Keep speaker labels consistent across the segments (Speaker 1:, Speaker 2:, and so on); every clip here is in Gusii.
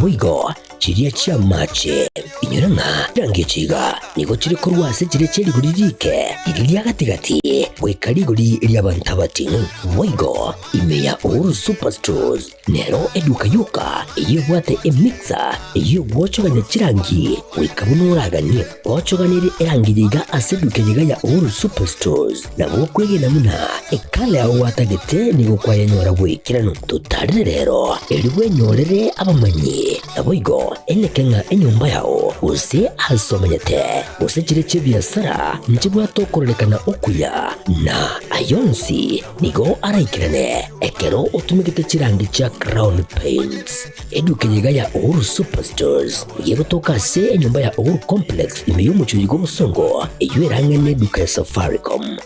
Speaker 1: Naboigo chiria chi'amache. Inyora ng'a chirangi echi iga nigo chire korwa ase chiria chie rigori riike, riria ria gati-gati, goika rigori ri'abanto abating'u. Boigo ime ya Uhuru Superstores nero eduka yoka eyio ebwate emixer eyio egwochogania chirangi goika buna oraganie. Gochoganerie erangi eye iga ase eduka eye iga ya Uhuru Superstores nabo okwegena buna ekala yao gwatagete nigo kwayenyora goikeranu. Totarere rero erio bwenyorere abamanyi. Naboigo eneke ng'a enyomba yao, gose aase omenyete, gose chire chi'ebiasara nchibwate okororekana okuya, na ay'onsi nigo araikerane ekero otumegete chirangi chia Crown Paints. Eduka eye iga ya Uhuru Superstores nigo egotoka ase enyomba ya Uhuru Complex ime y'omochie oyo bw'obosongo, eyio erang'ane eduka ya Safaricom.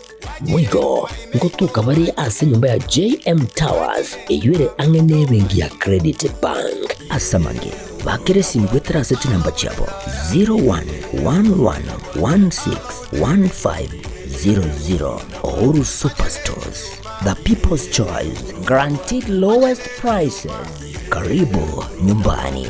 Speaker 1: Boigo ngotoka bare ase enyomba ya JM Towers eyio ere ang'e n'ebenki ya Credit Bank. Ase amange, bakera esimi goetera ase chinamba chiabo 0111161500. Uhuru Superstores, the people's choice, guaranteed lowest prices. Karibu nyumbani.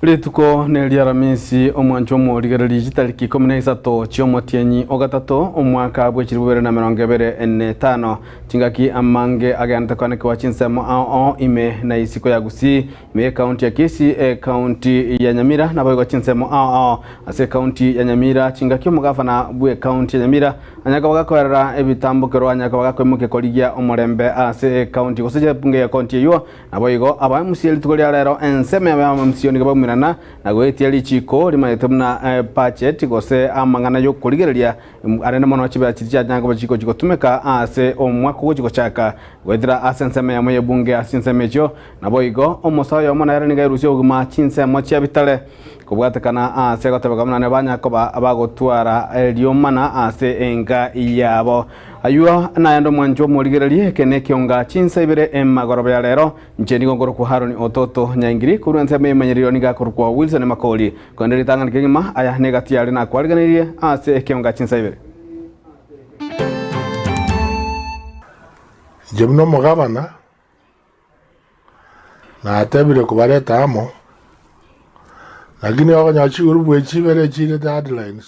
Speaker 2: Rituko neria Aramisi, omwancho omorigereria chitariki ikomi na isato chi'omotienyi o gatato, omwaka bwe chilifu bibere na emerongo ebere na etano. Chingaki amange agenderete koanekigwa chinsemo ao ao ime na isiko ya Gusii, ime y'ekaunti ya Kisii, ekaunti ya Nyamira naboigo chinsemo ao ao ase ekaunti ya Nyamira. Chingaki omogafana bw'ekaunti ya Nyamira Anyare koba gakoerera ebitambokero, anyare koba gakoimokia korigia omorembe ase ekaunti gose ebunge y'ekaunti eyio. Naboigo abaemusie rituko ria rero ensemo yabo y'abaemusie nigo baumerana na goetia richiiko rimanyete buna budget gose amang'ana y'okorigereria arende mono chibesa chiria chianyare koba chigochi gotumeka ase omwaka ogochi gochaka goetera ase ensemo eyemo y'ebunge ase chinsemo echio. Naboigo omosa oyomo nere nigo airusie obogima chinsemo chia bitare kobwatekana ase gotebeka buna nibanyare koba bagotwara eriomana ase enka yabo. Ayio naende omwanchwa omorigererie, eke nekionga chinsa ibere emagoroba ya rero. Inche nigo nkorokwa Haroni Ototo Nyaingiri, korwa ensemo y'emanyererio nigo akorokwa Wilson Makori. Korende ritang'ani kegima, aya negati yare nakwariganeirie ase ekionga chinsa ibere.
Speaker 3: Inche buna omogabana, natebire kobareta amo, lakini okonyora chigurupu echi chibere chirete hardline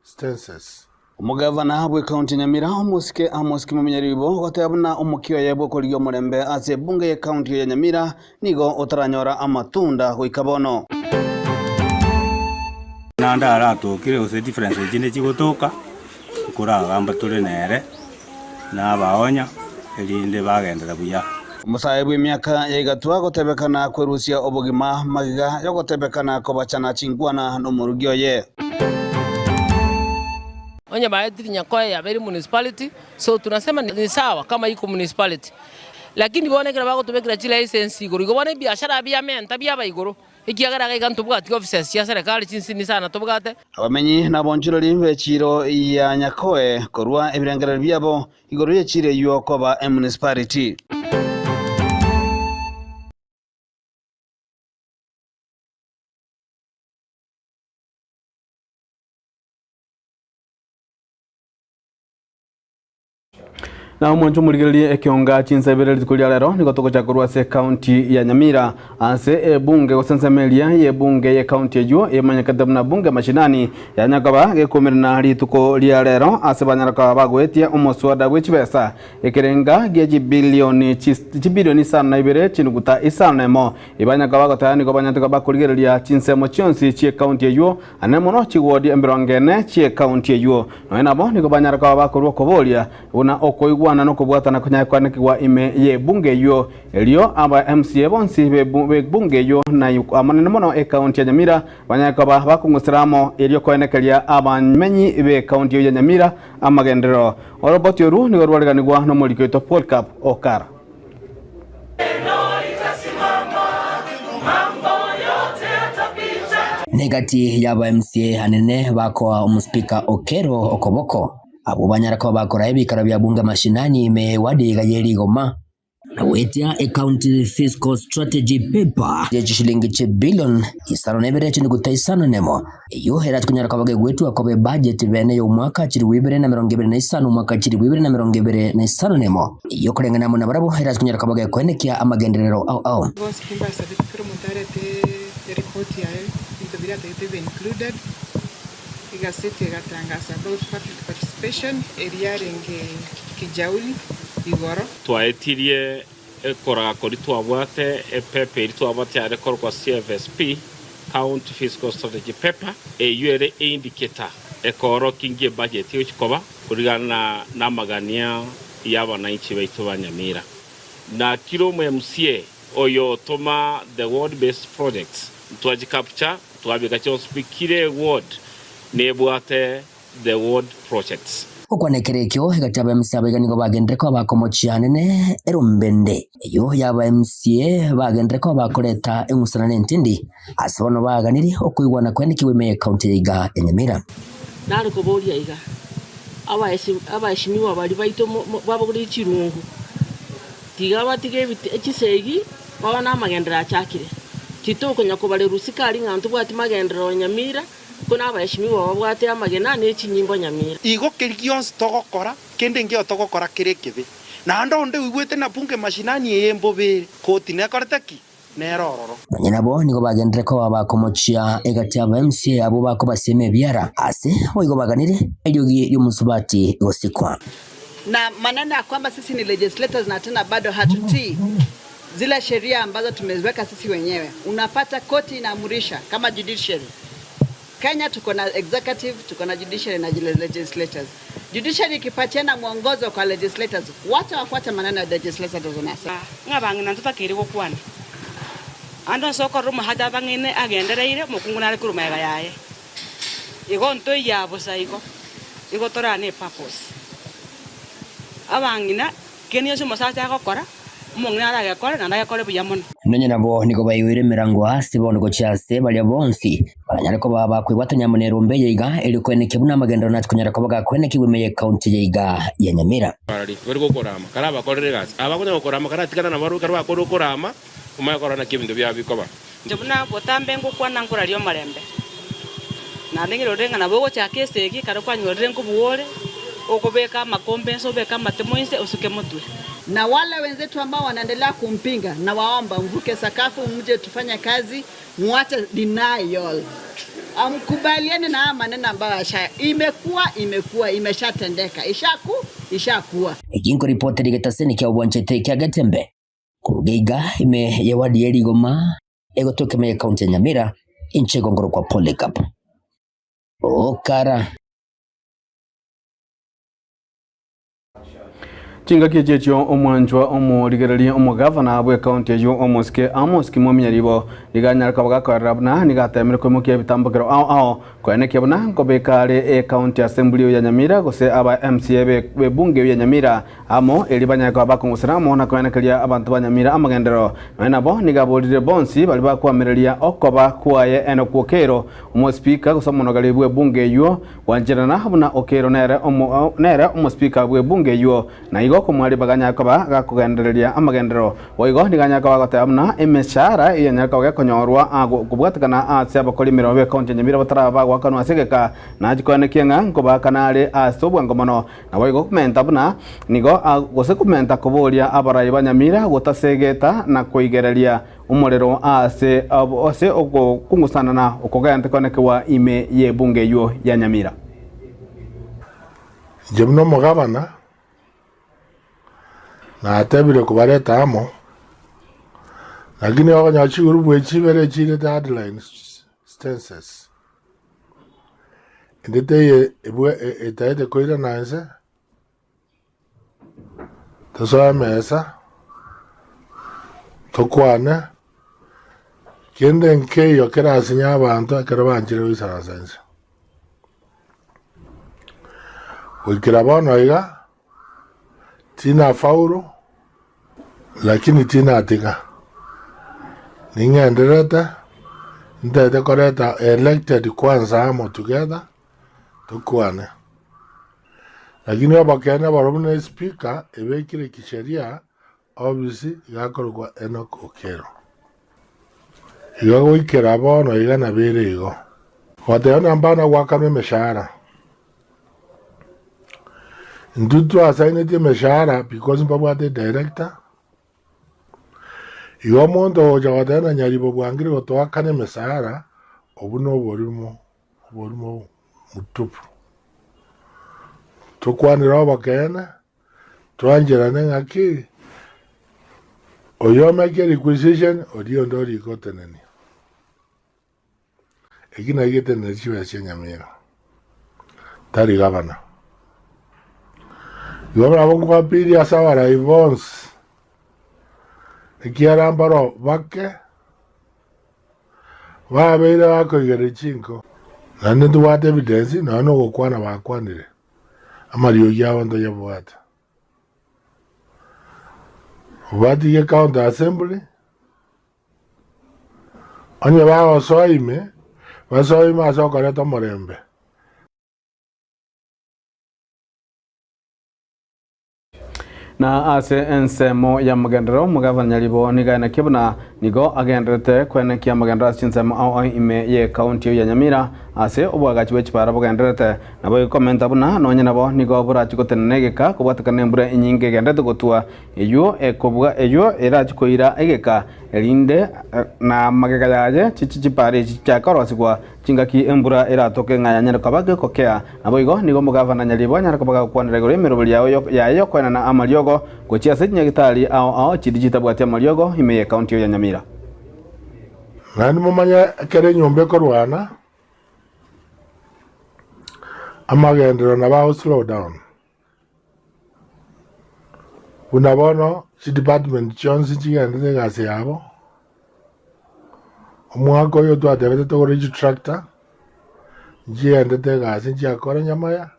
Speaker 3: stances.
Speaker 2: Omogavana bw'Ekaunti ya Nyamira, Omosike Amos Kimomenya Ribo, ogoteba buna omokia oye bw'okorigia omorembe ase ebunge y'Ekaunti ya Nyamira nigo otaranyora amatunda goika bono.
Speaker 4: Naende aratokire gose difference echinde chigotoka, nkoragamba tore nere, nabaonya, erinde bagenderera buya.
Speaker 2: Omosae bw'emiaka ya igatwa gotebekana kwerusia obogima magega y'ogotebekana kobachana chinkwana nomorugi oye.
Speaker 5: Onye baetire Nyakoe yabeire municipality, so tunasema ni sawa kama iko municipality. Lakini bono ekero bagotobekera chilicense igoro, igo bono ebiashara biamenta biaba igoro. Ekiagera iga iga ntobwati offices chia serikali chinsini sana tobwate.
Speaker 6: Abamenyi na abonchoreri b'echiiro ya Nyakoe korwa ebirengererio biabo igoro y'echiiro eyio koba emunicipality.
Speaker 2: Na omwancho omorigererie ekionga chinsa ibere rituko ria rero nigo togocha korwa ase ekaunti ya Nyamira ase ebunge gose ensemo eria y'ebunge y'ekaunti eyio emanyekete buna bunge mashinani yanya koba gekumerana rituko ria rero ase banyara koba bagoetia omoswada bwe chibesa ekerenga gie chibilioni chibilioni isano na ibere chinuguta isano na emo ibanya koba bagoteba nigo banyarete koba bakorigereria chinsemo chionsi chi'ekaunti eyio Ane mono chigwodi emerongo ene chi'ekaunti eyio. Nonya nabo nigo banyare koba bakorua okoboria buna okoigwana na okobwatana konyare koanekigwa ime y'ebunge eyio. Erio aba MCA bonsi b'ebunge eyio na amanene mono ekaunti ya Nyamira banyare koba bakong'usera amo erio koenekeria abamenyi b'ekaunti eyio ya Nyamira amagenderero. Oroboti oru nigo rwareganigwa nomoriki oito Polycarp Okara.
Speaker 1: Negati y'aba MCA anene bakoa omospika Okello okoboko, abwo banyara koba bakora ebikaro bia bunge mashinani ime ewadi iga ye rigoma, na goetia ecounty fiscal strategy paper ye chishilingi chibilion isano na ibere chinuguta isano nemo. Eyio erachie konyara koba gegwetwa koba ebudget bene y'omwaka chilifu ibere na emerongo ebere na isano omwaka chilifu ibere na emerongo ebere na isano nemo. Eyio koreng'ana amo nabarabwo erachie konyara koba gekoenekia amagenderero ao ao.
Speaker 7: Bonsi timbasabeti kera omonto arete eripoti yaye, ebinto biria atagete bibe included. Egaseti egatangasa about public participation eria yarenge Kijauri igoro.
Speaker 8: Twaetirie Ekoraga koria twabwate epepa eria twabwate yare korokwa CFSP, County Fiscal Strategy Paper, eyio ere eindicator ekoorokia inki ebudget egochia koba korigana namagania yabananchi baito ba Nyamira. Na kira omo MCA oyo otoma the ward based projects ntwachi capture twabeka chionsi pi kira eward nebwate The Word Projects.
Speaker 1: Gokwana ekero ekio, egati y'aba-MC abaiga nigo bagenderere koba bakomochia anene erombende. Eyio y'aba-MCA bagenderere koba bakoreta eng'usana na entindi, ase bono baganirie okoigwana kwenekigwe ime y'ecounty ya iga ya Nyamira.
Speaker 5: Nare koboria iga, Abaeshimiwa baria baito babogoretie chirungu, tiga batige chisegi babe namagenderero achakire. Titokonya kobarerwa sikari ng'a ntobwati magenderero Nyamira. Ko nabaeshimiwa babwate amagena ne chinyimbo nyamira.
Speaker 9: Igo keria gionsi togokora, kende nkeo togokora kere ekebe. Naende onde oigwete na bunge mashinani eye mbobe ere, koti nekorete ki? Nere ororo.
Speaker 1: Nonya nabo nigo bagenderere koba bakomochia egati y'aba MCA abwo bakobasiema ebiara, ase boigo baganire eriogi ri'omosubati gosikwa.
Speaker 7: Na maneno ya kwamba sisi ni legislators na tena bado hatutii zile sheria ambazo tumeziweka sisi wenyewe. Unapata koti inaamurisha kama judiciary. Kenya tuko na executive, tuko na judiciary na legislators. Judiciary ikipatiana mwongozo kwa legislators, wacha wafuate maneno ya legislators wanasema.
Speaker 10: Ng'a abang'ina ntotakeire gokwana. Ande onsi okorora omosacha abang'aine agendereire, omokungu nare korwa magega yaye. Igo ntoiyaa bosa igo, igo torane epurpose. Abang'ina, kende gionsi omosacha agokora, omong'ina aragekore naende agekore buya mono.
Speaker 1: Nonya nabo nigo baigoire emerango ase bono gochia ase baria bonsi baranyare koba bakwebwatania amo nerombe eye iga erio koenekia buna amagenderero nache konyara koba gakoenekigwa ime y'ecounty eye iga ya Nyamira.
Speaker 8: Barari bari gokorama, kare abakorere egasi, aba konya gokorama kare atigana nabarabwo ekero bakorire okorama, omanye korora naki ebinto biabo bikoba.
Speaker 10: Inche buna botambe ngokwana nkoraria omorembe, naende ng'irorere ng'a nabo ogochaka esegi ekero kwanyorire nkobua ore, okobeka amakombe inse obeke amatemo inse osuke motwe.
Speaker 7: Na wale wenzetu ambao wanaendelea kumpinga nawaomba mvuke sakafu mje tufanye kazi muache denial amkubaliane na haya maneno ambayo asha imekuwa imekuwa imeshatendeka ishaku ishakuwa.
Speaker 1: Eki nkoripotera egetaseni kia obwanchete kia Getembe. Koruga iga ime y'ewadi ye rigoma egotoka ime y'ekaunti ya Nyamira, inche igo nkorokwa Polycarp Okara.
Speaker 2: Chingaki echi echio omwanchwa omorigereria omogavana bw'ekaunti eyio omosike Amos Kimwami Nyaribo nigo anyare koba gakoerera buna nigo atemire koimokia ebitambokero ao ao koenekia buna nkobeka are ekaunti assembly eyio ya Nyamira gose aba MCA b'ebunge eyio ya Nyamira amo erio banyare koba bakong'usera amo na koenekeria abanto ba Nyamira amagenderero. Nonya nabo nigo aborire bonsi baria bakoamereria okoba kwaye Enock Okello omospeaker gose omonogeri bw'ebunge eyio Gwancherana buna Okello nere omo nere omospeaker bw'ebunge eyio, na igo komwa ribaga anyare koba gakogendereria amagenderero. Boigo nigo anyare koba agoteba buna emeshahara eyio enyare koba gekonyorwa kobwatekana ase abakori emeremo b'ecounty ya Nyamira bataraba bagoakanwa ase egeka, nachi koenekia ng'a nkobaakana are ase obwango mono. Naboigo komenta buna nigo gose komenta koboria abarai ba Nyamira gotasegeta na koigereria Omorero aase ase okong'usanana okogente konekewa ime y'ebunga eyio ya Nyamira.
Speaker 3: Inche buna omogabana natebire kobareta amo, lakini okonyora chigurupu echi chibere echirete hardline stances, ende teiyo etaete koirana inse. Tosoe emesa, tokwane, kende nkeiyo kerasinye abanto ekero banchire goisaransa inse. Goikera bono iga, tinafaulu, lakini tinatiga, ning'endererete, ntagete koreta elected kwanza amo together, tokwane. Lakini obokeene borobwo buna espeaker ebekire kisheria ofisi igakorokwa Enock Okello. Igo goikera bono iga nabere igo. Goteba ng'a mbana goakanwa emeshahara. Intwe twasainetie emeshahara because mbabwate edirector, igo omonto ogocha goteba ng'a Nyaribo bwangire gotoakana emesahara, obwo noborimo. Oborimo mutupu. Tokwanere obokeene, twancherane ng'aki, oyo omeke requisition, oria onde orike otenenia. Eki naki geteneneti chibesa chia Nyamira, tari gavana. Igo nabo nkoapiria ase abarai bonsi, ekiagera mbaro bake. Babeire bakoigereria chinko, naende ntobwate evidence nonya na ogokwana bakwanire, amariogi abo ntoyabwate. Batige county assembly, onye bagosoa ime, basoe ime ase okoreta omorembe.
Speaker 2: Na ase ensemo y'amagenderero, omogavana Nyaribo nigo aenekia buna nigo agendererete koenekia amagenderero ase chinsemo ao ao ime y'ekaunti eyio ya Nyamira ase oboagachi bwe chipara bogendererete. Naboigo komenta buna nonye nabo nigo borachi gotenena egeka kobwatekana nembura enyinge egendererete gotwa eyio ekobwa eyio erachi koira egeka erinde na magega yaye chichi chipara echi chichake korosigwa Chingaki embura eratoke ng'a yanyare koba gegokea. Naboigo nigo omogavana Nyaribo anyare koba gagokwanera igoro y'emeroberi yao yaye y'okoenana amariogo gochia ase chinyagitari ao ao chiria chitabwati amariogo ime y'ekaunti ya Nyamira.
Speaker 3: Naende momanye ekero enyomba ekorwana, amagenderero nabo ago slow down. Buna bono chidepartment chionsi chigenderete egasi yabo, omwaka oyo twatebete togore chitractor, nchigendete egasi nchiakora nyamaya,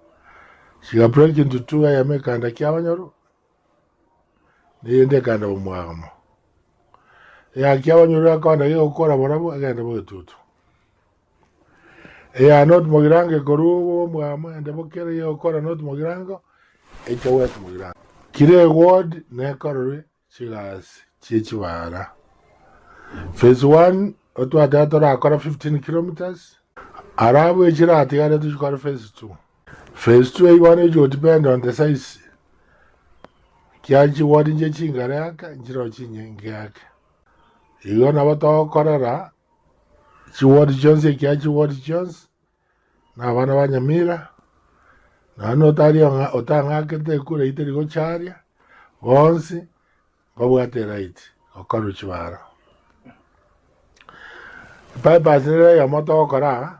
Speaker 3: chiga break into two eyemo ekaenda kiabanyoru, na eyende ekaenda bomwagamo. Eya kiabanyoru ekonda gegokora barabwo egende bogetutu. Eya North Mugirango ekorwa omwamo ende bokere egokora North Mugirango eche West Mugirango. Kira eward nekorerwe chigasi chie chibara. Phase one otwateba torakora 15 kilometres, alafu echiratigare tochikore phase two. Phase two eywo bono echi depend on the size kia chiward nche chingare ake nchiroo chinyinge ake. Igo nabo togokorera Chiwodi chionsi ekiagera chiwodi chionsi na abana ba Nyamira, naende otari otang'akete ekura eyio teri gocharia, bonsi mbabwate eright gokorwa chibaro. Bypass nere eyemo togokora aa,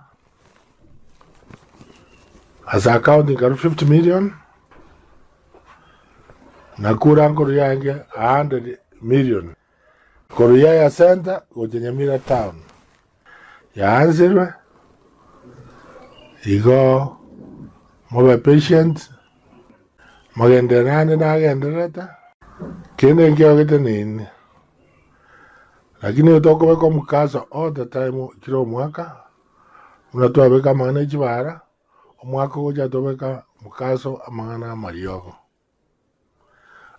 Speaker 3: as a county nkarwa 50 million. Nakura nkoru yange 100 million koru Yaya Centre gochia Nyamira town yaansirwe igo mobe patient mogenderere naende nagendererete kende nkiogete nini lakini tokobeka omokaso all the time kera omwaka buna twabeka amang'ana e chibara omwaka ogocha tobeka omokaso amang'ana amariogo.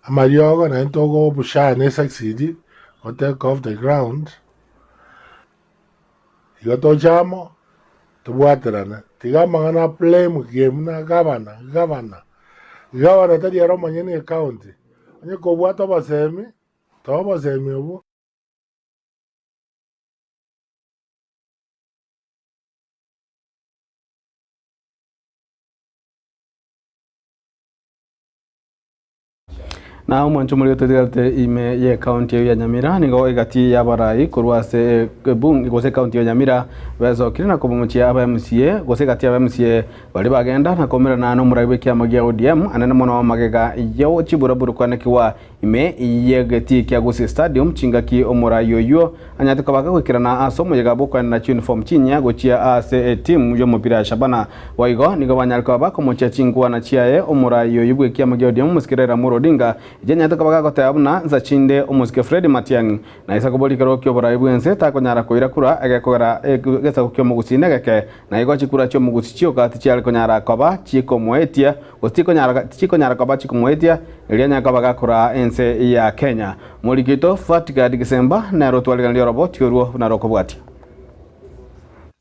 Speaker 3: Amariogo naende togobushana ne succeed go take off the ground, igo toche amo tobwaterane. Tiga amang'ana a blame game na gavana, gavana, gavana tari ere omonyene ecounty, onye kobwate obosemi, toa obosemi obwo.
Speaker 2: Na omwancho omoria ototigarete ime y'ekaunti eyio ya Nyamira nigo egati y'abarai korwa ase ebunge gose ekaunti ya Nyamira besokire na komomochia aba MCA gose egati y'aba MCA baria bagenda na koumerana n'omorai bw'ekiama gia ODM anene mono magega yo chiburaburu kwanekigwa ime y'egetii kia Gusii Stadium chingaki omorai oyio anyarete koba kagoikerana ase omoyega bw'okoenana chiuniform chinyia gochia ase etimu y'omopira ya Shabana. Boigo nigo banyare koba bakomochia chinkwana chiaye omorai oyio bw'ekiama gia ODM omosike Raila Amolo Odinga echi anyarete koba gagoteba buna nsa chinde omosike Fred Matiang'i naisa koboria ekerogo ki'oborai bw'ense takonyara koira kura egekogera egesaku ki'omogusii negeke na igo chikura chi'omogusii chioka tichiare konyara koba chikomoetia gose tichikonyara koba chikomoetia erio anyare koba gakoraa ense ya Kenya. Moriki oito Fatgard Gisemba nere otwariganirie oroboti orwo buna rokobwatia.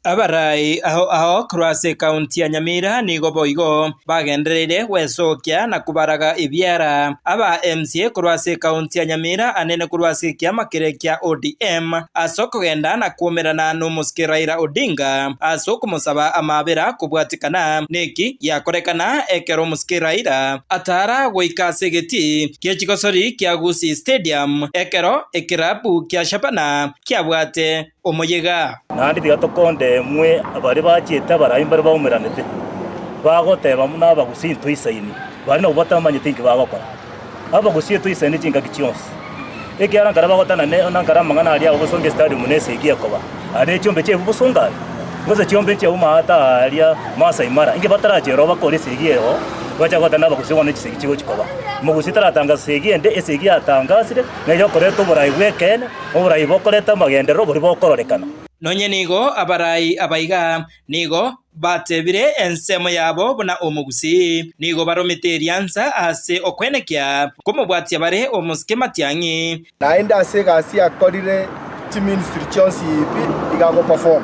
Speaker 11: Abarai ao ao korwa ase ekaunti ya Nyamira nigo boigo bagendereire gwesokia na kobaraga ebiara. Aba MCA korwa ase ekaunti ya Nyamira anene korwa ase ekiama keria kia ODM ase okogenda na kwomerana nomosike Raila Odinga ase okomosaba amabera kobwatikana neki giakorekana ekero omosike Raila atara goika ase egetii gie chigosori kia Gusii Stadium ekero ekerabu kia Shabana kiabwate omoyega.
Speaker 12: Naende tiga tokondemwe baria bachiete abarai mbare baumeranete, bagoteba buna abagusii ntoisaini, baria nabwo batamanyeti inki bagokora. Abagusii toisaini chingaki chionsi, ekiagera nkare bagotana ne na nkare amang'ana aria agobosonga estadium na esegi ekoba, aria ne chiombe chiabu bosonga aria, gose chiombe nchiabu maata aaria Maasai Mara, inki batarachiera bakore esegi ero, bacha gotana abagusii bono chisegi chigochi koba. Mogusii taratangasa segi ende, esegi yatangasire, neye okoreta oborai bw'ekeene. Oborai bokoreta amagenderero boria bokororekana.
Speaker 11: Nonye nigo abarai abaiga nigo batebire ensemo yabo buna omogusii, nigo baromete eriansa ase okwenekia komobwatia bare omosike matiang'i.
Speaker 13: Naende ase egasi akorire chiministry chionsi pi iga agoperform.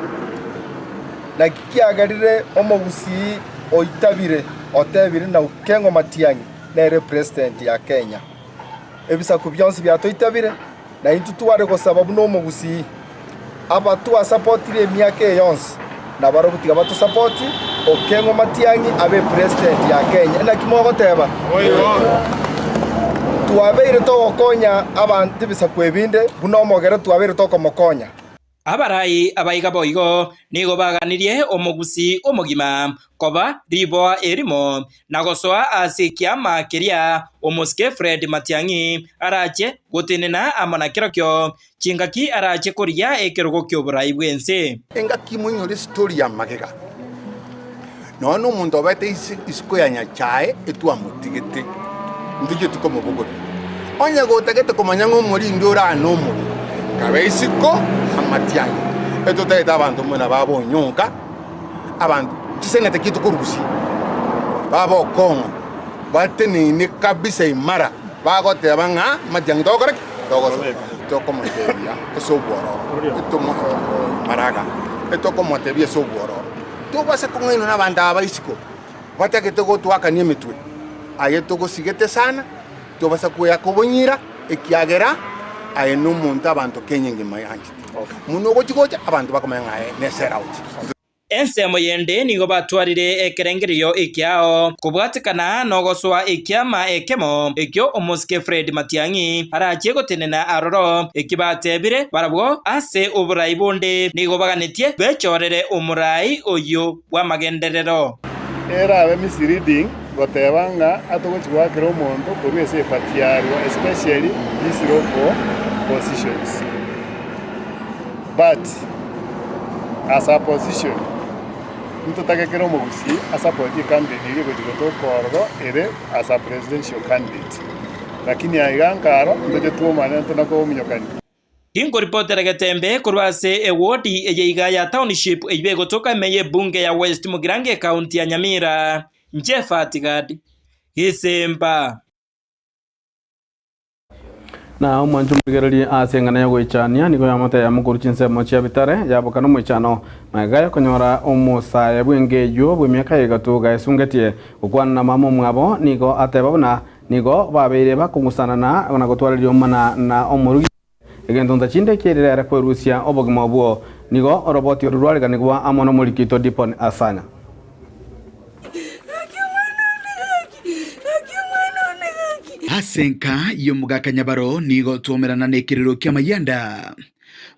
Speaker 13: Naki kiagerire omogusii oitabire otebire na Okengo Matiang'i nere president ya Kenya. Ebisaku bionsi biatoitabire, na intwe tware gosaba buna omogusii. Aba twasapotire emiaka eye yonsi, nabarobwo tiga batosapoti, Okeng'o Matiang'i abe president ya Kenya. Naki mogoteba? Twabeire togokonya abanto ebisaku ebinde buna omogere twabeire tokomokonya.
Speaker 11: Abarai abaiga boigo nigo baganirie omogusii omogima koba riboa erimo, na gosoa ase ekiama keria omosike Fred Matiang'i arache gotenena amo na kerokio chingaki arache korigia ekerogo ki'oborai bw'ense.
Speaker 14: Engaki moinyore esitori ya magega, nonya nomonto obete isiko ya Nyachae etwamotigete, ntocheti komobogoria. Onye gotagete komanya ng'a omorindi ore aa nomobe, kabe isiko y'amatiang'i. Etotagete abanto buna babonyonka, abanto chisenete ki tokorusia, babe okong'o, bateneine kabisa imara, bagoteba ng'a matiang'i togokora ki? Togosoka. Tokomotebia ase obwororo, etomo maraga, etokomotebia ase obwororo. Tobasa kong'ainwa nabanto aba isiko, batagete gotwakania emetwe. Aye togosigete sana, tobasa koyaka obonyira, ekiagera aye nomonto abanto Kenya engima yanchete. Buna ogochia gocha, abanto bakomanya ng'a aye ne sellout.
Speaker 11: Ensemo yende nigo batwarire ekerengererio ekiao kobwatekana nogosoa ekiama ekemo ekio omosike Fred Matiang'i arachie gotenena aroro. Eki batebire barabwo ase oborai bonde nigo baganetie bechorere omorai oyio bw'amagenderero.
Speaker 15: Erabe misleading. goteba ng'a atogochi goakera omonto korwa ase eparty yarwa especially these local positions. But as a position ntotake kera omogusii asapoti ecandidate eria egochi gotoka ororo ere as a presidential candidate. Lakini aiga nkaro ntoche twomane ntona kominyokania.
Speaker 11: Tinkoripotera getembe korwa ase ewodi eye iga ya Township eyio egotoka ime y'ebunge ya West Mugirango ekaunti ya Nyamira. Inche Fati Gadi, Gisimba.
Speaker 2: Na omwancho omorigererie ase eng'ana y'ogoichania nigo yamotebia mokoru chinsemo chia bitare, yaboka nomoichano, magega y'okonyora omosae bw'enka eyio bw'emiaka ya egato gaesungetie gokwana na mama omwabo, nigo ateba buna nigo babeire bakong'usanana na gotwara riomana na omorugi Egento ntachinde kiairire ere kwerusia obogima obwo. Nigo oroboti oru rwareganigwa amo nomoriki oito Dipon Asanya.
Speaker 16: Ase enka y'omogaka Nyabaro nigo twomerana nekerero ki'amayianda.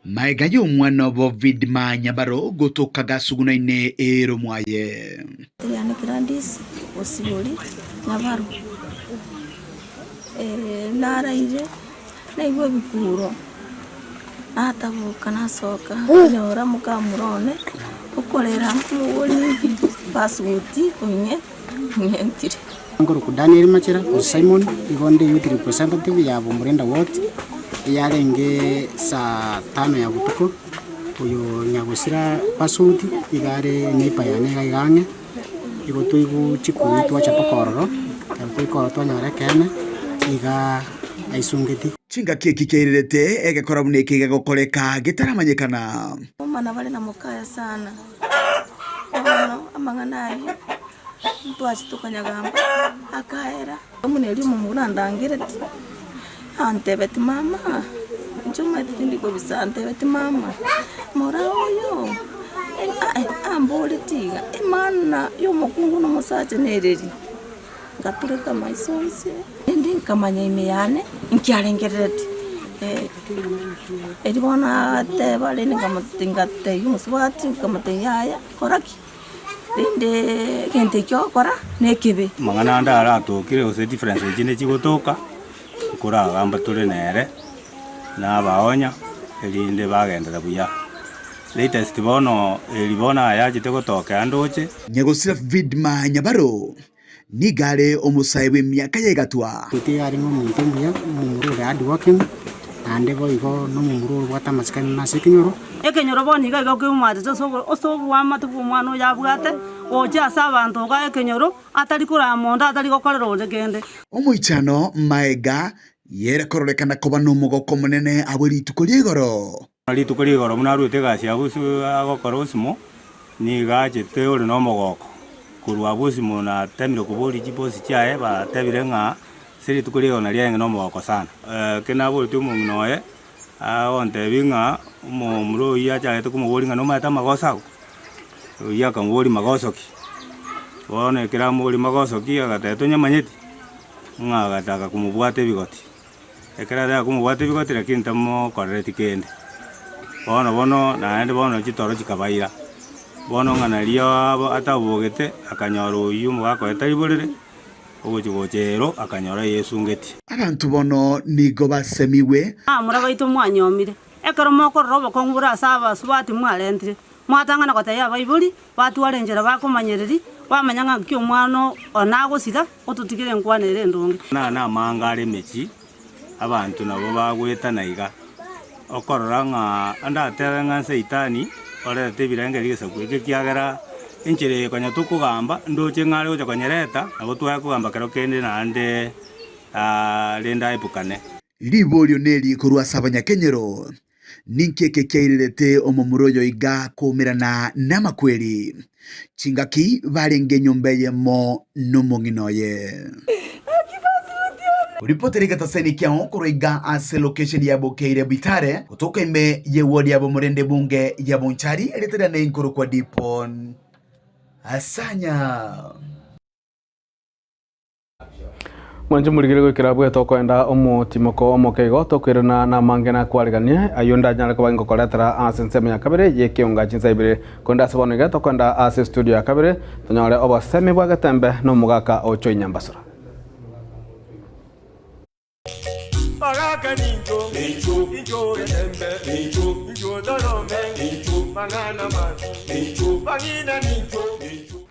Speaker 16: Maega y'omwana obo Vidma Nyabaro gotoka gasugunaine ero mwaye.
Speaker 17: Eriane Gladys Osibori Nyabaro, naraire Naigwa ebikuuro, nataboka nasoka, nkanyora mokamura one okorera omogori passport onye ong'entire.
Speaker 18: Nkorokwa Daniel Machera gose Simon, igo nde youth representative ya Bomurenda ward, eyarenge saa tano ya botuko, oyo nyagosira passport iga are neighbour yane iga iga ang'e, igo twaigwa chikumi twacha mpaka ororo, ekero twaika ororo twanyora ekeene, iga aisungeti.
Speaker 16: Chingaki eki kiairerete egekora buna eke gegokoreka getaramanyekana.
Speaker 17: Omana bare na mokaya sana, bono amang'ana ayio ntwachete tokanyagamba akaera. Buna erio omomura andangereti, antebetie mama, inche omanyete tindi kobisa, antebetie mama, mora oyo amboretie iga, emaana ya omokungu na omosacha nereri? Ngatureka amaiso onsi, rende nkamanya ime yane nkiarengereretie, erio bono agateba rende ngatebia omosubati nkamotebia yaya kora ki? Rende egento ekio ogokora nekebe.
Speaker 4: Amang'ana ande aratokire gose difference echinde chigotoka, nkoragamba tore nere, nabaonya, erinde bagenderera buya. Latest bono eri bono ayachete gotokea ndoche.
Speaker 16: Nyagosira Vidma Nyabaro nigo are omosae bw'emiaka ya egatwa.
Speaker 18: Tiga arenge omonto omuya, omomura ore hardworking, naende boigo nomomura obwate amasikani ase ekenyoro.
Speaker 10: Ekenyoro bono iga iga kemwachete ase ase oboamate bw'omwana oyo abwate, gochia ase abanto iga ekenyoro, atari korama onde, atari gokorera onde kende.
Speaker 16: Omoichano maega yere kororekana koba nomogoko omonene abwe rituko ria igoro.
Speaker 4: Rituko ria igoro buna aruete egasi ya bosio agokora osimo, nigo achete ore nomogoko. Korwa abwo osimo natemire koboria chibosi chiaye batebire ng'a ase rituko ria igoro nario arenge nomogoko sana. Ekero naboretie omong'ina oye, agontebia ng'a omomura oyio achagete komoboria ng'a nomanyete amagoso ago? Oyio akamoboria magoso ki? Bono ekero amoboria magoso ki, agateba tonyamanyeti? Ng'a agataka komobwata ebigoti. Ekero aria akomobwata ebigoti lakini tamokorereti kende. Bono bono naende bono chitoro chikabaira, bono ng'a nario abo atabogete akanyora oyio omogaka oye tari borere, ogochia gocha ero akanyora yesungeti.
Speaker 16: Abanto bono nigo basemigwe.
Speaker 10: Abamura baito mwanyomire, ekero mokorora obokong'u bore ase abasubati mwarentire, mwatang'ana gotebia abaibori, batware enchera bakomanyereria, bamanya ng'a nki omwana one agosira, ototigere enkwana ere endonge.
Speaker 4: Buna namanga are emechie, abanto nabo bagoetana iga, okorora ng'a ande atebe ng'a Saitani orete ebirengererio egesaku eke ekiagera enchera eye konya tokogamba, ndoche ng'a are gocha konyereta, nabo twaya kogamba kero kende naende rende aepukane.
Speaker 16: Riborio neri korwa ase abanyakenyoro, Ninki eke kiairerete omomura oyo iga koumerana namakweri? Chingaki barenge enyomba eyemo nomong'ina oye. Ripoti rigetaseni kiao korwa iga ase location ya Bokeire Bitare gotoka ime ye ward ya Bomorende ebunge ya Bonchari erieta riane inkorokwa Dipon Asanya.
Speaker 2: Mwanche morigere goikera abwo tokoenda omotimoko omoke igo tokoirana namange nakwariganie ayio ndanyare koba ingokoretera ase ensemo ya kabere yekeunga chinsa ibere korende ase bono iga tokoenda ase estudio ya kabere tonyore obosemi bwa getembe na omogaka o Joy Nyambasura.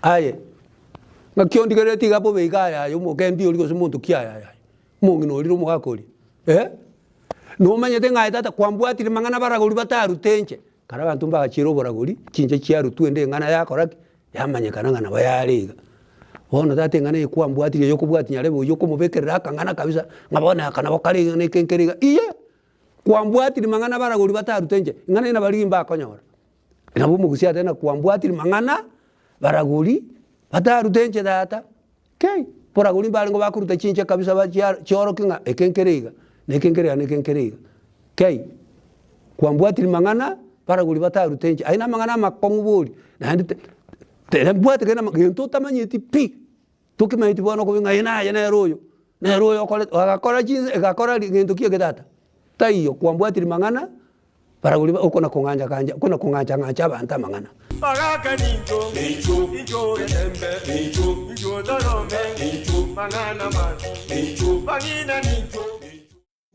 Speaker 19: Aye, ng'aki ondigereretie iga bobe iga aye aye omokembi oria gose omonto ki aye aye aye, omong'ina oria na omogaka oria eh? Nomanyete ng'a aye tata kwambwatire mang'ana abaragori batarute inche, kare abanto mbagachiire oboragori, chinche chiarutwa ende eng'ana yakora ki? Yamanyekana ng'a nabo yare iga. Bono tata eng'ana eye kwambwatirie oyo okobwatia nyarebe oyio okomobekerera akang'ana kabisa, ng'a bono aka nabo kare iga na eke nkere iga, iye! Kwambwatiri mang'ana abaragori batarute inche, eng'ana eye nabarigi mbakonyora. Nabo omogusia ateba ng'a kwambwatiri mang'ana baragori batarute inche tata, kei! Boragori mbarenge bakoruta chinche kabisa bachia chiorokia ng'a eke nkere iga, na eke nkere iga, na eke nkere iga, kei! Kwambwatiri mang'ana baragori batarute inche, ayio namang'ana amakong'u bori, naende te te mbwate kende gento otamanyeti pi, tokemanyeti bono okobe ng'a naye nere oyo, nere oyo okorete agakora chinse egakora ri gento ki eke tata, taiyo kwambwatiri mang'ana baragori ba okona kong'ancha kancha okona kong'ancha ng'ancha abanto amang'ana.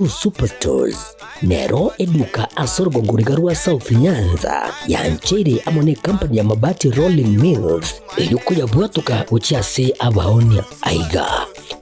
Speaker 1: Superstores nero eduka ase orogongo riga rwa South Nyanza yancheire amo ne company ya Mabati Rolling Mills eyio koyabwatoka gochia ase abaonia. Aiga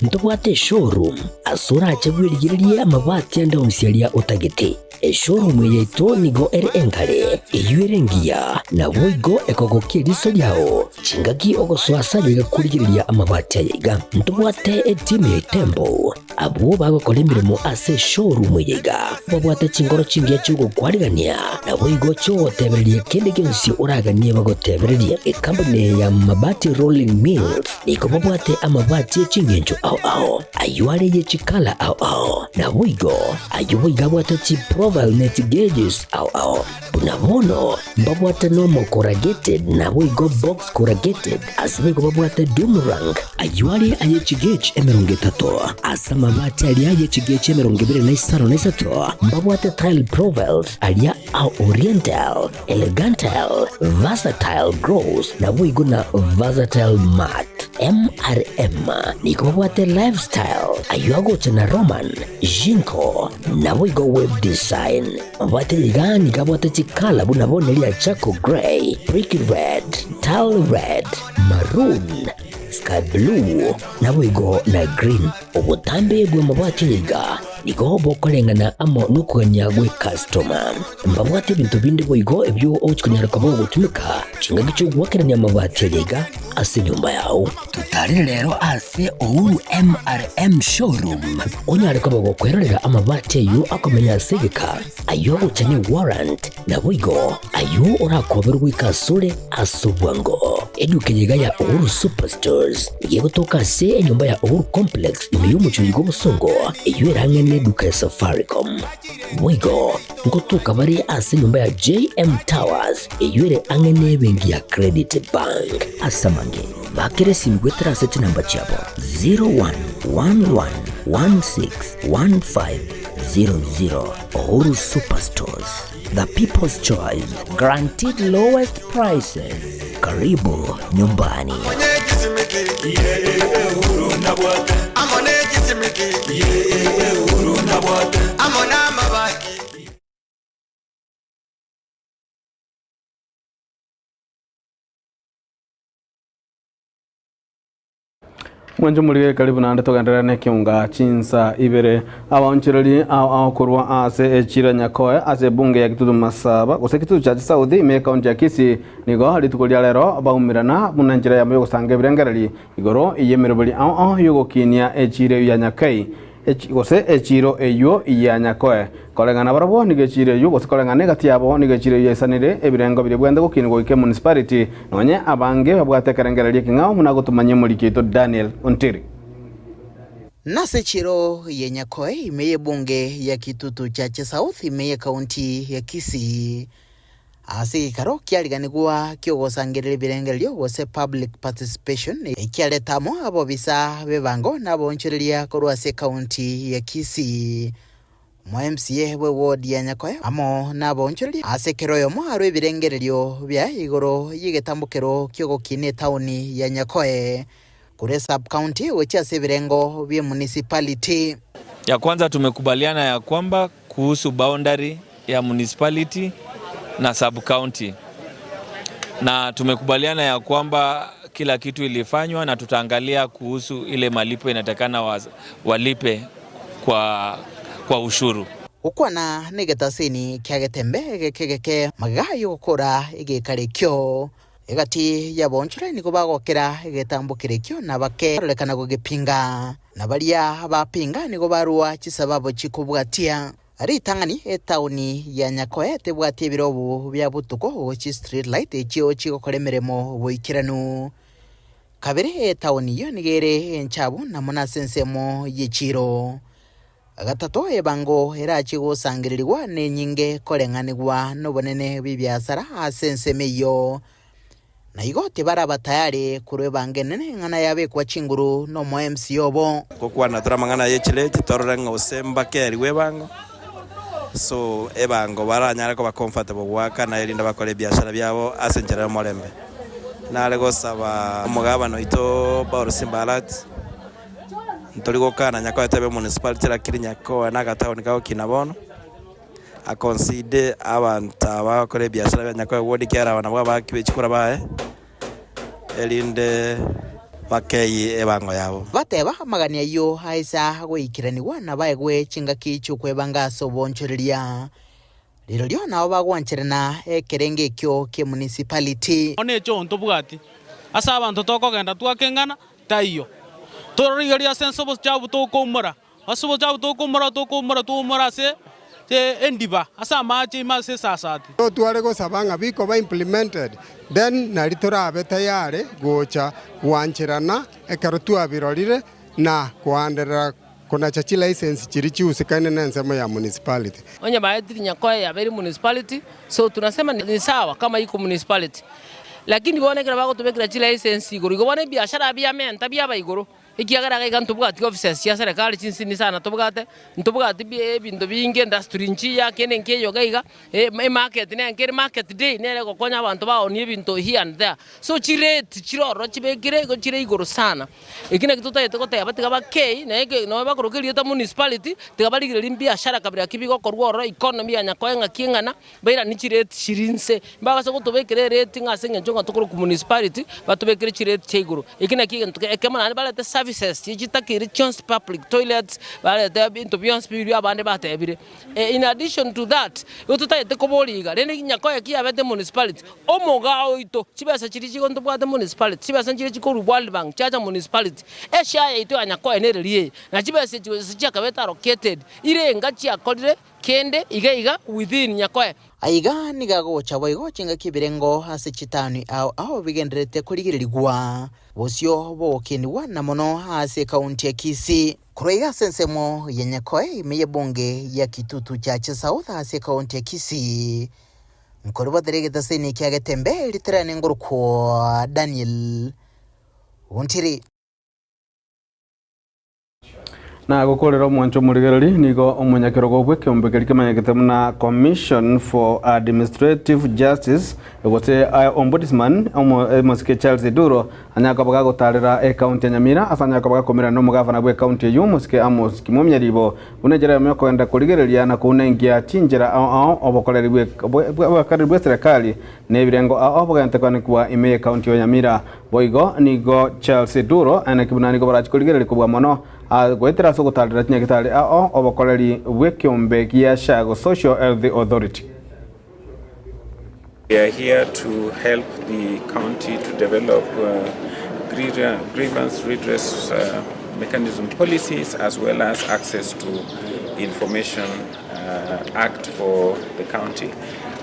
Speaker 1: ntobwate eshowroom ase orache bwerigererie amabati ande onsi aria otagete. Eshowroom eye yaito nigo ere enkare, eyio ere engiya, naboigo ekogokia eriso riao chingaki ogosoa ase ayaiga korigereria amabati ayaiga. Ntobwate etimu ya Itembo Abwo bagokora emeremo ase eshowroom eye iga babwate chinkoro chingiya chi'ogokwarigania, naboigo chi'ogotebereria kende gionsi oraganie bagotebererie. Ekampuni eye ya Mabati Rolling Mills nigo babwate amabati e chingencho ao ao, ayio are ye chikala ao ao, naboigo ayio boigo abwate chiprofile ne chigauges ao ao. Buna bono mbabwate normal corrugated naboigo box corrugated, ase boigo babwate doom rank, ayio are aye chigauge 30, ase amabati aria aye chigauge 23 na mbabwate tile profiles aria a oriental, elegantal, versatile gloss naboigo na versatile matte. MRM nigo babwate lifestyle, ayio agocha na Roman, Jinko, naboigo web design. Mabwate iga nigo abwate chikala buna bono eria charcoal grey, brick red, tile red, maroon, sky blue, naboigo na green. Obotambe bw'amabati aya iga nigo bokoreng'ana amo nokogania gw'ecustoma. Mbabwate ebinto binde boigo ebio ogochia konyara koba ogotumeka chingaki chi'ogoakerania amabati aya iga ase enyomba yao. Totarere rero ase Uhuru MRM Showroom onyare koba gokwerorera amabati ayio akomenya ase egeka, ayio agocha ne warrant, naboigo ayio orakoberwe goika asore ase obwango. Eduka eye iga ya Uhuru Superstores nigo egotoka ase enyomba ya Uhuru Complex ime y'omochie oyo bw'obosongo eyio erang'e neduka ya Safaricom. Boigo ngotoka bare ase enyomba ya JM Towers eyio ere ang'e nebenki ya Credit Bank. Ase amange, bakera esimi goetera ase chinamba chiabo 0111161500. Uhuru Superstores, the people's choice, guaranteed lowest prices. Karibu nyumbani.
Speaker 2: Mwanche morige karibu naende togenderere nekeunga chinsa ibere. Abaonchoreri ao ao korwa ase echiro ya Nyakoe ase ebunge ya Kitutu Masaba gose Kitutu Church South ime ekaunti ya Kisii nigo rituko ria rero baumerana buna enchera yabo yogosanga ebirengereri igoro yemeroberi ao ao yogokinia echiro eyio ya Nyakei gose echiiro eyio ya Nyakoe. Koreng'ana barabwo nigo echiiro eyio, gose koreng'ana egati yabo nigo echiiro eyio yaisanire ebirengo biria bwende gokinigwa goika emunicipality, nonye abange babwate ekerengererio ekeng'ao buna gotomanyia omoriki oito Daniel Ontiri.
Speaker 20: Nase echiiro ya Nyakoe ime y'ebunge ya Kitutu Chache South ime y'ekaunti ya Kisii. Ase egeikaro kiariganigwa ki'ogosangereria ebirengererio gose public participation ekiareta amo abobisa b'ebango na aboonchoreria korwa ase ekaunti ya Kisii. Omo-MCA bw'eward ya Nyakoe amo naboonchoreria ase kera oyomo arwe ebirengererio biaye igoro y'egetambokero ki'ogokiina etaoni ya Nyakoe korwa esub-county gochia ase ebirengo bi'emunicipality.
Speaker 21: Ya kwanza tumekubaliana ya kwamba kuhusu boundary ya municipality na sub county, na tumekubaliana ya kwamba kila kitu ilifanywa na tutaangalia kuhusu ile malipo inatakana walipe kwa ushuru.
Speaker 20: Gokwana negetasini kia Getembe egeke geke magega y'ogokora egekaro ekio, egati y'abaonchorani nigo bagokera egetambokero ekio na bakerorekana gogepinga, na baria bapinga nigo barua chisababu chikobwatia. Ritang'ani etaoni ya Nyakoe tebwati ebirobu bia botuko gochia street light echio chigokora emeremo boikeranu. Kabere etaoni eyio nigo ere enchabu na mono ase ensemo y'echiiro. Gatato ebango erachie gosangererigwa nenyinge koreng'anigwa nobonene bw'ebiasara ase ensemo eyio. Na igo tibaraba tayari korwa ebango enene eng'ana yabekwa chinguru nomo-MC obo.
Speaker 22: Gokwana tore amang'ana ye chireti torore ng'a gose mbakerigwe ebango, so ebango baranyare koba comfortable goakana erinde bakore ebiashara biabo ase enchera y'omorembe. Nare gosaba omogabana oito Paul Simba Arati, ntori gokana Nyakoe tebe municipality lakini Nyakoe na agataoni kagokina bono, aconsider abanto aba bagokora ebiashara bia Nyakoe ward ekiagera aba nabwo abaaki be chikura baye, erinde bakeyie ebango yabo.
Speaker 20: Bateba amagani ayio aisa goikeranigwa nabaegwe chingaki chi'okwebanga ase oboonchoreria. Rirorio nabo bagwancherana ekerengo ekio ki'emunicipality.
Speaker 23: Bono ekio ntobwati ase abanto tokogenda twakeng'ana taiyo. Tororigererie ase ense obochafu tokoumora, ase obochafu tokoumora tokoumora twaumora ase endiba, ase amache ime ase esasati.
Speaker 24: Totware gosaba ng'a bikoba implemented then nari torabe tayari gocha gwancherana ekero twabirorire na koanderera Konacha chilicense chiria chiusekane nensemo ya municipality.
Speaker 5: Onye baetire Nyakoe yabeire municipality, so tunasema ni sawa kama iko municipality. Lakini bono ekero bagotobekera chilicense igoro igo bono ebiashara biamenta biaba igoro, ekiagera iga iga ntobwati offices chia serikali chinsini sana tobwate, ntobwati ebinto binge industry nchiya kende nkeiyo iga iga, emarket nenke ere market day nere egokonya abanto baonie ebinto here and there. So chirate chire ororo chibekire igo chire igoro sana. Eki nakio totagete goteba, tiga bakei, na eke nonye bakoroka erieta municipality, tiga barigererie mbiashara kabira ki bigokorwa ororo, economy ya Nyakoe ng'aki eng'ana, bairanie chirate chiri inse. Mbabase gotobekera erate ng'a ase eng'encho ng'a tokorokwa municipality, batobekere chirate chia igoro. Eki nakio egento ekemo naende barete services chiria chitakeire chionsi public toilets, barete ebinto bionsi biria abande batebire. In addition to that, igo totagete koboria iga, rende Nyakoe ki yabete municipality, Omogao oito, chibesa chiria chigo ntobwate municipality, chibesa nchiria chikorwa World Bank chiacha municipality, eshare yaito ya Nyakoe nereri eye, na chibesa echi gose chiakabete allocated, irenga chiakorire kende iga iga within Nyakoe.
Speaker 20: Aiga nigo agocha boigo chingaki ebirengo ase chitaoni ao ao bigendererete korigererigwa, bosio bogokinigwa na mono ase ekaunti ya Kisii. Korwa iga ase ensemo ya Nyakoe ime y'ebunge ya Kitutu Chache South ase ekaunti ya Kisii, Nkoribotera egetaseni kia Getembe ritirane ngorokwa Daniel Ontiri.
Speaker 2: Na gokorera omwancho omorigereri nigo omonyakerogo bw'ekeombe keria kemanyekete buna Commission for Administrative Justice gose Ombudsman omosike Charles Duro anyare koba gagotarera ekaunti ya Nyamira ase anyare koba gakomerana nomogavana bw'ekaunti eyio omosike Amos Kimomia Ribo Buna enchera eyemo y'okogenda korigereria na kounenkia chinchera ao ao obokoreri bw'obokoreri bw'eserekari na ebirengo ao ao bogente koanekigwa ime y'ecounty ya Nyamira. Boigo nigo Charles Duro aeneki buna nigo barachi korigereria kobua mono goetera ase ogotarera chinyagitari ao ao obokoreri bw'ekeombe gia SHA Social Health Authority.
Speaker 25: We are here to help the county to develop grievance redress mechanism policies as well as access to information act for the county.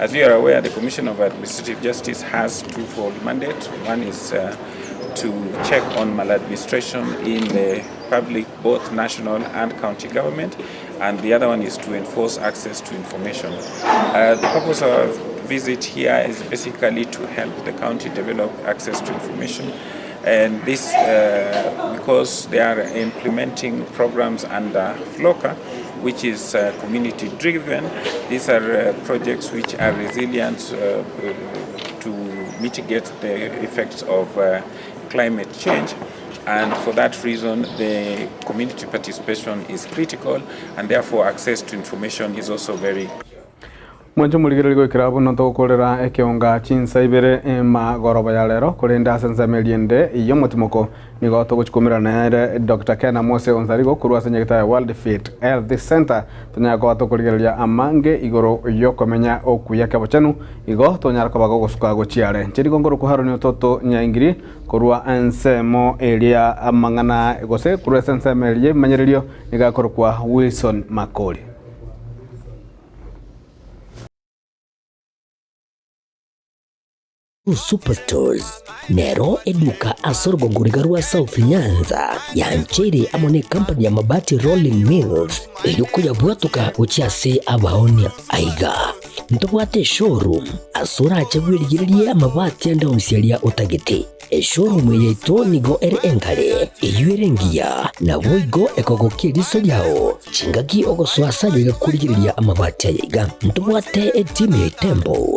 Speaker 25: As you are aware, the Commission of Administrative Justice has twofold mandate. One is to check on maladministration in the public, both national and county government, and the other one is to enforce access to information. The purpose of visit here is basically to help the county develop access to information. And this, uh, because they are implementing programs under FLOCA, which is uh, community driven. These are uh, projects which are resilient uh, to mitigate the effects of uh, climate change. And for that reason, the community participation is critical, and therefore access to information is also very
Speaker 2: Mwanche omorigereria goikera abwo notogokorera ekeonga chinsa ibere emagoroba ya rero korende ase ensemo eria ende y'omotimoko nigo togochikomerana nere Dr. Ken Amose Onsarigo korwa ase nyagitari ya World Fit Health Center tonyare koba tokorigereria amange igoro yokomenya okuya kebochenu igo tonyara koba gogosuka gochia are. Inche nigo nkorokwa Haroni Ototo Nyaingiri korwa ensemo eria amang'ana gose korwa ase ensemo eria y'ebimanyererio nigo akorokwa Wilson Makori.
Speaker 1: Superstores nero eduka ase orogongo riga rwa South Nyanza yancheire amo ne company ya Mabati Rolling Mills erio koyabwatoka gochia ase abaonia. Aiga ntobwate eshowroom ase orache bwerigererie amabati ande onsi aria otagete. Eshowroom eye yaito nigo ere enkare, eyio ere engiya, naboigo ekogokia eriso riao chingaki ogosoa ase aye iga korigereria amabati aya iga. Ntobwate etimu ya Itembo.